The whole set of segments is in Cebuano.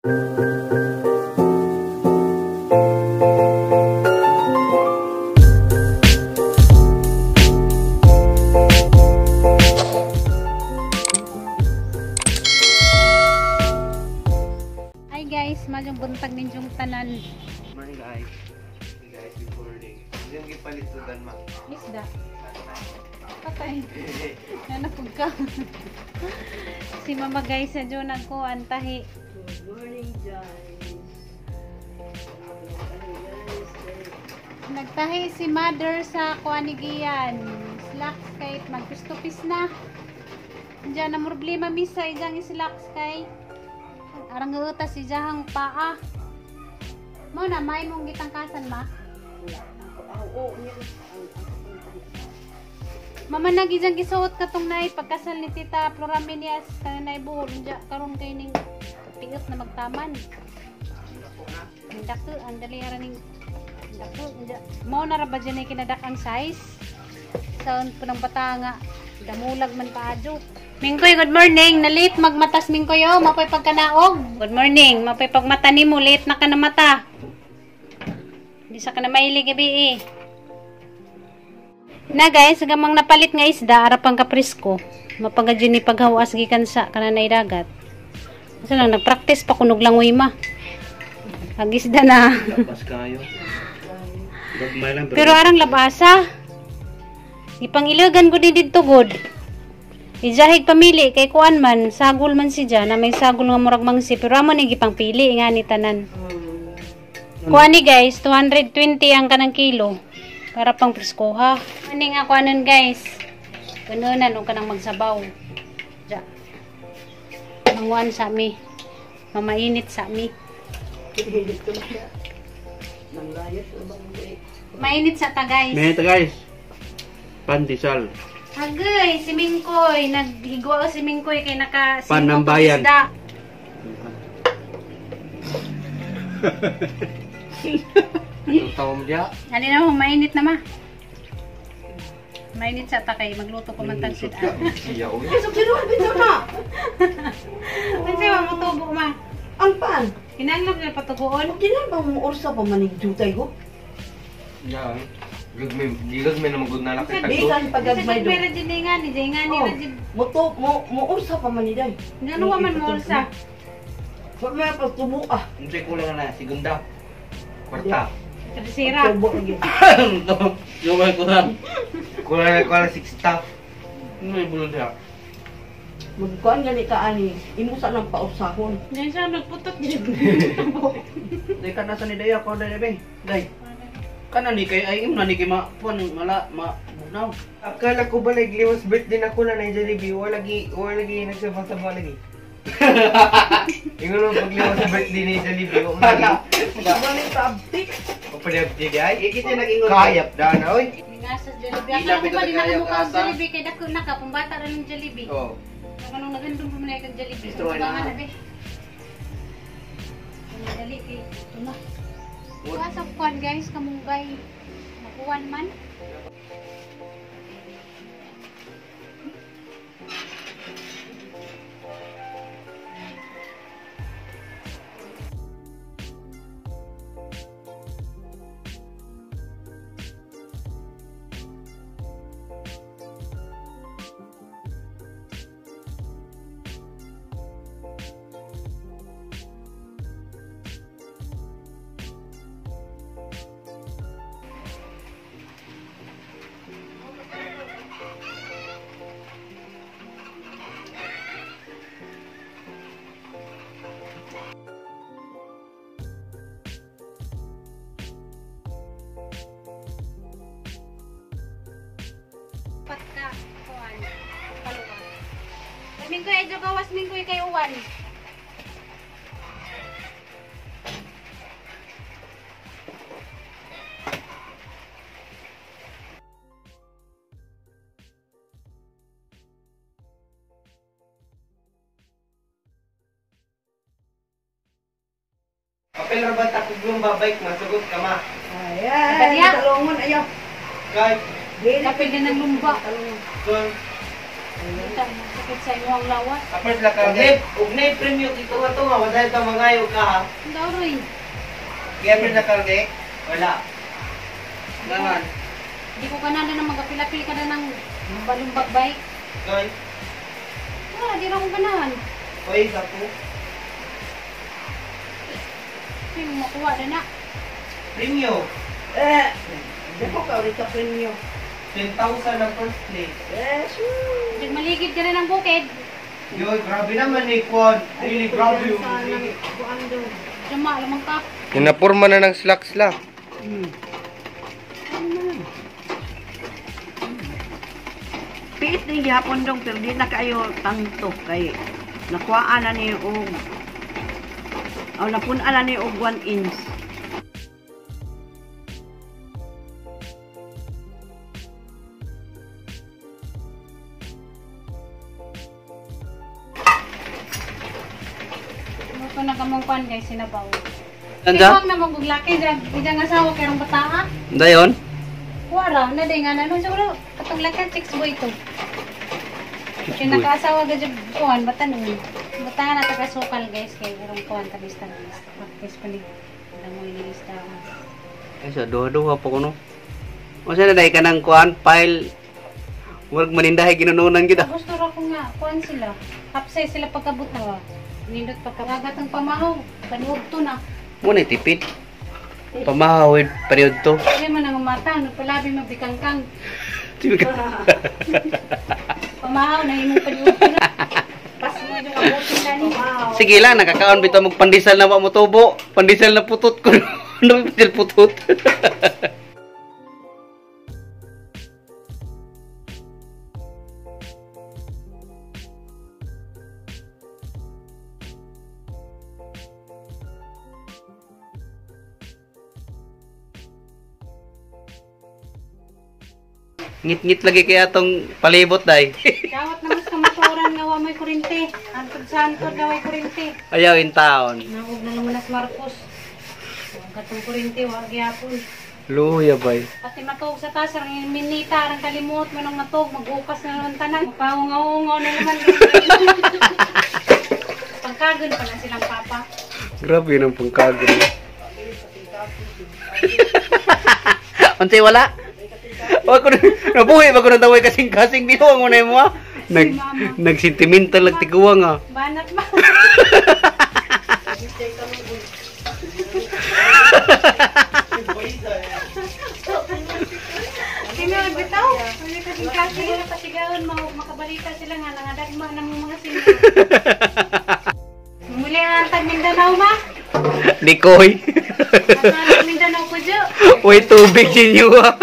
Hi guys, malyong buntag ninyong tanan. Good morning guys. Hey guys, good morning. Hindi yung gipalit to ma. Isda. Patay. Nanapog ka. Si mama guys, sa Diyo nagkuhan tahi. Good morning guys. Nagtahi si mother sa kuanigian. Slacks kay magpistupis na. Diyan na problema misa ijang slacks kay arang utas ijahang paa. Mo na may mong gitangkasan ma. Oo, niya. Mama nagijang gisuot katong nay pagkasal ni Tita Floramenias kanay buhol unja karon kay ning piot na magtaman. Ang dako ang dali ra ning dako unja. Mao na ra ba dyan ay kinadak ang size? Sa punang bata nga damulag man paadyo. Mingkoy, good morning. Nalit magmatas Mingkoy oh, mapay pagkanaog. Good morning. Mapay pagmata nimo, late na ka na mata. Di sa ka na mahilig gabi eh. Na guys, gamang napalit nga isda, ara pang kapresko. Mapagadyo ni paghawas gikan sa kananay dagat. Kasi lang nagpractice pa kunog langoy ma. Ag isda na. Lapas kayo. Gagmay lang Pero arang labasa. Ipangilagan ko din didto god. Ijahig pamili kay kuan man, sagol man si na may sagol nga murag mangsi pero amo ni gipangpili nga ni tanan. Kuan ni guys, 220 ang kanang kilo. Para pang preskoha. Ani nga kuanon guys. Kunonan og kanang magsabaw. Ja. Manguan sa mi. Mamainit sa mi. Mainit sa ta guys. Mainit guys. Pandesal. Agay, si Mingkoy. Naghigwa si Mingkoy kay naka Panambayan. Tawa mo diya. Ano na mo, mainit na ma. Mainit sa ta kay magluto ko man tag sit. Siya oy. Sino na? Kasi ma motubo ma. Ang pan. Kinahanglan na patuguon. Kinahanglan ba mo ursa pa manig jutay ko? Ya. Gagmay, gagmay na magud na laki tagto. Bisan pagagmay do. Pero din nga ni jay nga ni Oh, mo mo mo ursa pa maniday. Ngano wa man mo ursa? Wa man pagtubo ah. Unsay kulang na segunda. Kwarta. Tercera. Yung kulang. Kulang na kulang sixta. May bulon siya. Magkuan gani ka ani, imusa ng paursahon. Diyan siya nagputot jud. Dai ka nasa ni Daya ko dai be. Dai. Kana ni kay ay imna ni kay ma puan mala ma bugnaw. Akala ko ba nagliwas birthday na ko na na Jollibee, wala lagi nagsabang-sabang lagi. Ingon mo pagliwas birthday ni Jollibee, wala lagi. Wala ta abtik. Papadabti ay ikit na nag-ingon. Kayap da na oy. Nga sa Jollibee. Akala ko ba di nakamukha sa Jollibee kay dako na ka pumbata ra ng Jollibee. Oh. Kanong nagandong pa man kag Jollibee. Na be. Dali kay tuna. Kuha sa kuan guys, kamunggay. Makuan man. Patka kuan kaluwa. Mingkoy adyo gawas Mingkoy kay uwan. Papel ra ba ta kog lumba bike masugot ka ma. Ayan, talongon ayaw. Kay Kapil din ng lumba. Kung Kita sakit sa imong lawas. Apart la ka. Ugnay premyo kito nga to nga wala ta mangayo ka ha. Daw roy. Kaya pre la ka Wala. Naman. Di ko kanan na magapilapil ka na ng balumbag bike. Doy. Wala, di ra ko ganahan. Oy, sapo. Ay, makuha na na. Premyo. Eh, dako ka ulit sa premyo. 10,000 ang first place. Eh, sure. Maligid ka rin ng bukid. Yoy, grabe naman ni Kwan. Really grabe yung Jama, lamang ka. Ninapurma na ng slack-slack. Piit din gihapon dong pero di na kayo tanto kay nakuhaan na ni og o napun-an na ni og 1 inch. Luto na kamong kwan guys, sinabaw. Anda? Kay na mong guglaki, dyan nga asawa kay rong bataa. Dayon? Wara, na day nga na. No, siguro, katong laki, chicks boy to. Kaya nakaasawa ka dyan, kuwan, bata nun. Bata na taga-sukal guys, kay rong kuwan, tamis-tamis. Practice pa ni. Langoy ni isda. Ay, so, duha-duha po ko no. O siya na day ka ng kuan, file. Huwag manindahay, ginununan kita. Gusto ra ko nga, kuwan sila. Hapsay sila pagkabutawa. Nindot pagkabagat ang pamahaw. Panuog to na. Muna tipid. Pamahawid, period to. Hindi man ang mata, no palabi mabikangkang. Pamahaw na imong panuog to na. Pas mo yung abutin na ni. Sige lang, nakakaon bitaw mag pandesal na wa mo tubo. Pandesal na putot ko. Ano pandesal putot? Ngit-ngit lagi kaya tong palibot day. Dawat na mas kamaturan nga wa may kurinte. Antod sa antod na way kurinte. Ayaw in town. Naog na naman as Marcos. Ang katong kurinte wa gyapon. Luya bay. Pati matog sa taas, ang minita, ang kalimot mo nang matog, mag-ukas na naman tanan. Magpaungaw-ungaw na naman. Pangkagon pala silang papa. Grabe ng pangkagon. Unsay wala? Wa ko nabuhi ba ko nang daway kasing-kasing binuang mo na imo ah. Nag nagsentimental lang tiguang ah. Banat ba? Tinuod bitaw. Hindi kasing-kasing na pasigaon, makabalita sila nga nangadagma ng mga sila. Muli ang tag Mindanao ma. Likoy. Ang Mindanao ko dyo. Way tubig ninyo ah.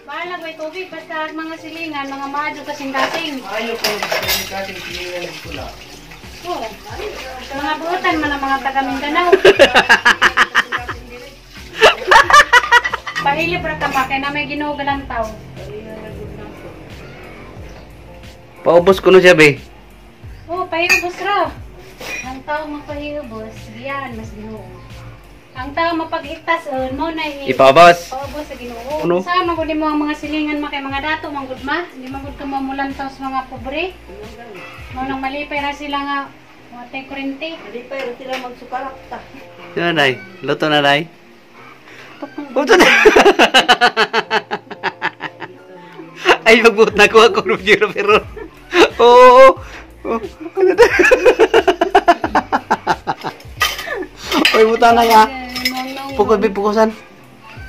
Bahala may tubig basta mga silingan, mga maadyo kasing-kasing. Ayo ko kasing silingan pula. Oo. Mga buutan man ang mga taga Mindanao. Pahilip ra ka pa kay na may Ginoo galantaw. Paubos ko no siya be. Oh, pahiubos ra. Ang tao mapahiubos, giyan mas Ginoo. Ang tao mapag-itas mo na Ipaubos. Paubos sa Ginoo. Ano? Sa man gud nimo ang mga silingan ma kay mga dato man gud ma, di man gud ka mamulantaw sa mga pobre. Mo nang malipay ra sila nga watay kurente. Malipay ra sila magsukalak ta. Yan nay, luto na nay. Luto na. Ay magbuot na ko ako ng pero pero. Oo. Oo. Ano na? Oy, buta na ya. Pukod bi pukusan.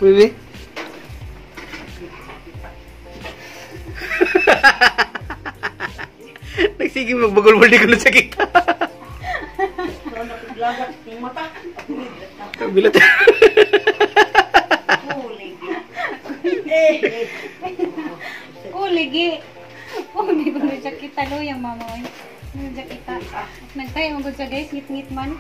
Bibi. Nagsige magbagol-bol di ko na sakit. Bilat. Kuligi. Oh, hindi ko na siya kita lo yung mama oy. Hindi siya kita. Nagtayo mo gud sa guys, ngit-ngit man.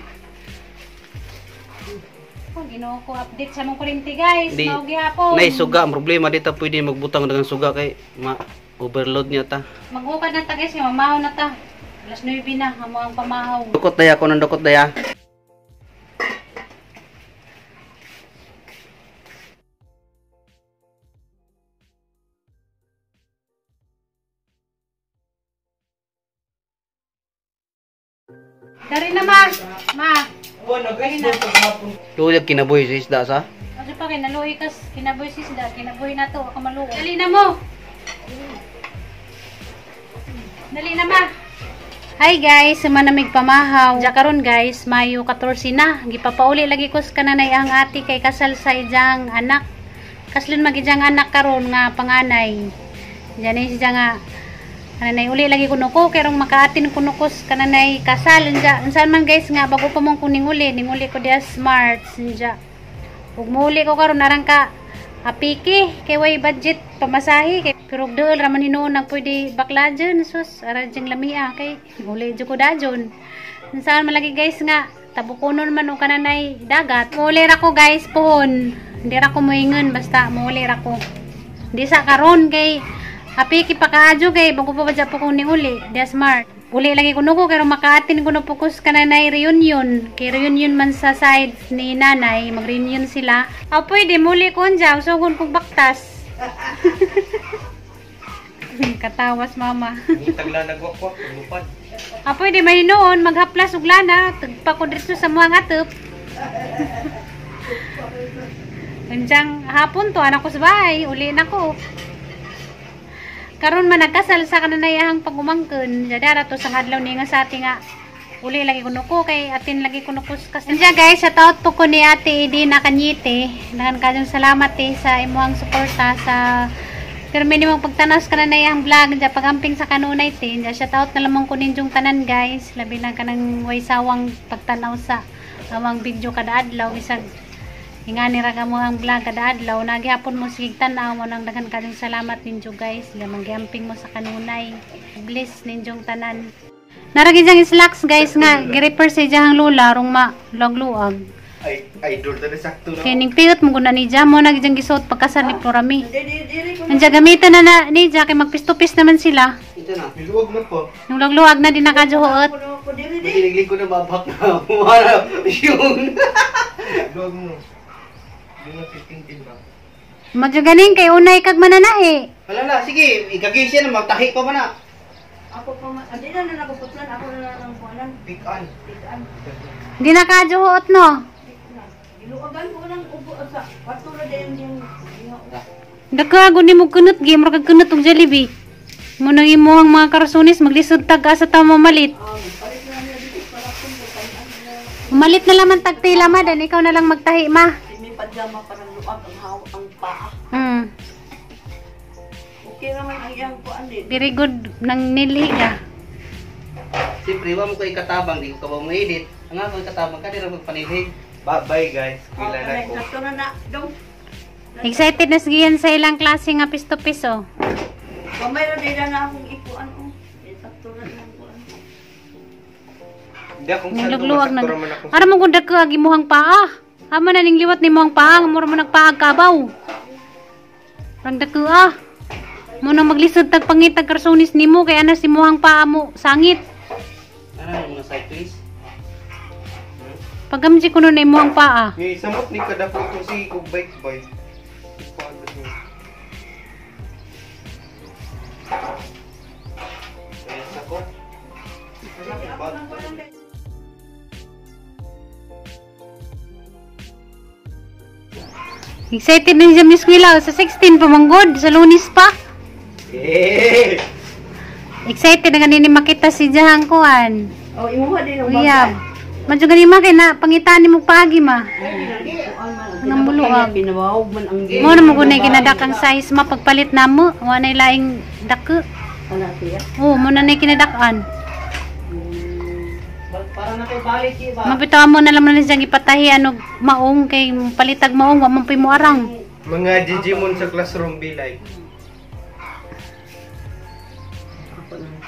Oh, Ginoo ko update sa mong kurente guys. Di- Mao gihapon. Nay suga ang problema dito pwede magbutang dengan suga kay ma overload niya ta. Maghukad na ta guys, mamahaw na ta. Alas 9 na, amo ang pamahaw. Dukot daya ko ng dukot daya. Dari na ma. Ma. Tulad kinabuhi sa isda sa? Ano pa kay naluhi kas kinabuhi si isda, kinabuhi na to, ako maluo. Dali na mo. Dali na ma. Hi guys, manamig pamahaw. Diya karon guys, Mayo 14 na. Gipapauli lagi ko sa kananay ang ati kay kasal sa ijang anak. Kaslon magijang anak karon nga panganay. Diyan ni siya nga kananay uli lagi kuno ko kay rong makaatin kuno ko sa kananay kasal. Unsa unsan man guys nga bago pa mong kuning uli, ning uli ko diya smart unja. Ug muuli ko karon narang ka apiki kay way budget pamasahe kay pero og dool ra man hinuon nag pwede bakla dyan sus ara dyang lamia kay uli jud ko dajon. Unsaon man lagi guys nga tabukonon man og kananay dagat. Muuli ra ko guys pohon. Hindi ra ko moingon basta muuli ra ko. Di sa karon kay apiki pa kaadyo kay bago pa ba po ko ning uli dia smart. Uli lagi kuno ko pero makaatin kuno pokus kananay reunion. Kay reunion man sa side ni nanay, mag-reunion sila. Aw pwede muli ko unja, usugon kog baktas. Katawas mama. Tagla nagwakwak, lupad. Ah, pwede may noon maghaplas og lana, tagpa ko dito sa mga ngatop. Unjang hapon to anak ko sa bahay, uli na ko. Karon man nagkasal sa kananayahang pagumangkon, dara to sa adlaw ni nga sa ati nga uli lagi kuno ko kay atin lagi kuno ko kasi. Unja guys, shout out po ko ni Ate Edina Kanyete. Daghan kayong salamat sa imuhang suporta sa pero minimum pagtanaw sa kananayahang vlog, unja pagamping sa kanunay te. Unja shout out na lamang ko ninyong tanan guys, labi na kanang way sawang pagtanaw sa amang video kada adlaw bisag ingani ra ka mo ang vlog kada adlaw nagihapon mo sige tan-aw mo nang daghan kayong salamat ninyo guys. Lamang giamping mo sa kanunay. Bless ninyong tanan. Naragi jang slacks guys nga gi-refer sa iyang lola rong ma luag-luag. Ay, idol ta na sakto na. Kay ning piyot mo guna ni ja mo na gijang gisuot pagkasal ni Florami. Anja gamitan na na ni ja kay magpistupis naman sila. Ito na. Niluwag man po. Nung luag-luag na di nakajuhot. Matiniglig ko na babak na. Wala. Yun. Luwag mo. Yung na 15 ba? Madyo ganing kay unay kag mananahi. Wala na, sige. Ikagay siya na magtahi pa ba na? Ako pa man, hindi na na nakuputlan, ako na lang ang kuanan. Pikan. Pikan. Di nakajuhot no. Giluagan ko ng ubo sa patula din yung Dakago ni mo kunot gi murag kag kunot og Jollibee. Mo nang imuhang mga karasunis maglisod tag asa ta mamalit. Umalit na laman tag tila ma dan ikaw na lang magtahi ma. May pajama parang luag ang haw ang paa. Okay naman ang iyang kuan din. Very good nang nilhi ka. Siyempre, wa mo ko ikatabang, di ko ka ba maedit. Ang ako ikatabang ka, di ra magpanilhig. Bye-bye guys. Oh, sakto na na dong. Excited na sigiyan sa ilang klase nga pisto-piso. Kamay ra din na akong ikuan oh. Sakto na ang kuan. Hindi akong Nilugluwag na. Ara mo kung dagko ag imuhang paa. Amo na ning liwat ni imong paa, mura mo nagpaag kabaw. Rang dagko ah. Mo nang maglisod tag pangitag karsunis nimo kay ana si imuhang paa mo sangit. Ano yung mga cyclist? Pagamji kuno na imuhang paa. Ngay, samot ni kada po itong si kog bike boy. Kaya sa ko. Excited na siya Miss Willa sa 16 pa manggod sa Lunes pa. Eh! Excited na ganini makita si Jahang kuan. Oh, imuha din ang Uyab. Madyo gani ma kay na pangitan nimo paagi ma. Nang buluag. Pinawag man ang Mo na mo gunay kinadakang size ma pagpalit namo, wa nay laing dako. Ana siya. Oh, mo na nay kinadakan. Para na kay balik eh ba? Mabitaw mo na lang na siyang ipatahi ano maong kay palitag maong wa man puy mo arang. Mga Digimon sa classroom be like. Ako nang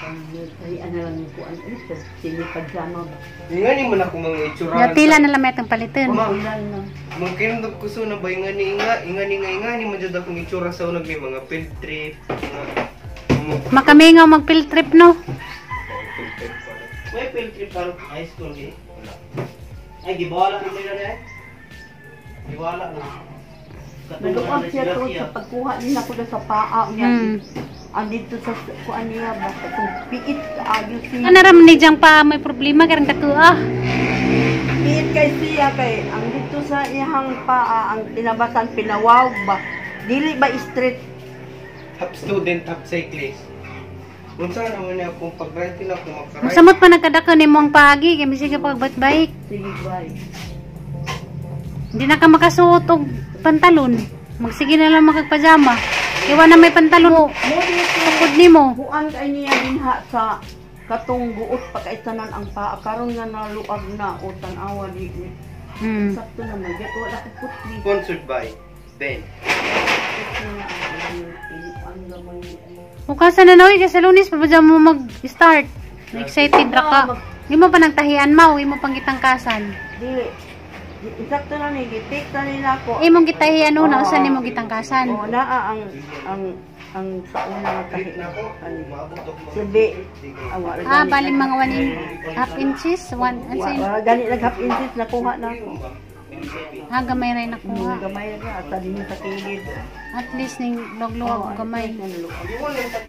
ay ana lang yung kuan eh sa sini pajama ba. Ingani man ako mga itsura. Yatila na lang may palitan. Ma, Ulan na. mungkin kuso na ba ingani inga, ingani nga ingani man jud akong itsura sa unag may mga field trip. Mga Makamingaw mag field trip no. field trip pala. May field trip karon high school gi. Wala. Ay gibawala na nila eh. Giwala na. Naluag siya to sa pagkuha niya ko sa paa niya. Ang dito sa kuan niya ba katong piit kaayo siya. Ano raman ni diyang pa may problema karang dako ah. Piit kay siya kay ang dito sa iyang paa ang tinabasan pinawaw ba. Dili ba straight? Half student, half cyclist. Unsa naman niya akong pag-ride na ako makaride. Masamot pa nagkadako nimo ang paagi kay bisig ka pagbatbike. Sige bay. Hindi na ka makasuot og pantalon. Magsige na lang makagpajama. Iwan na may pantalon Mo dito tukod nimo. Buan kay niya dinha sa katong guot pa kay tanan ang paa karon nga naluag na o tan-awa di ni. Sakto naman di ko wala ko putli. Sponsored by Ben. Sakto na ang ang gamay ni ay. Bukasan na nawi kay sa Lunes pa ba dyan mo mag-start? Excited ra ka. Di mo pa nagtahian mo, imo pang gitangkasan. Dili. Sakto na ni gitik na ni nako. Imong gitahian una, usa nimo gitangkasan. O naa ang sa una nga tahi. Treat na ako. Maabot ako mga Silbi. Ah, wala Ah, gani bali mga 1 half inches, one, ano Wa- sa Wala gani nag half inches nakuha na ako. Ah, gamay rin nakuha. Gamay ra sa dinhi sa kilid. At least ning logluwag Oo, gamay. at least ning luwag. Iwan lang.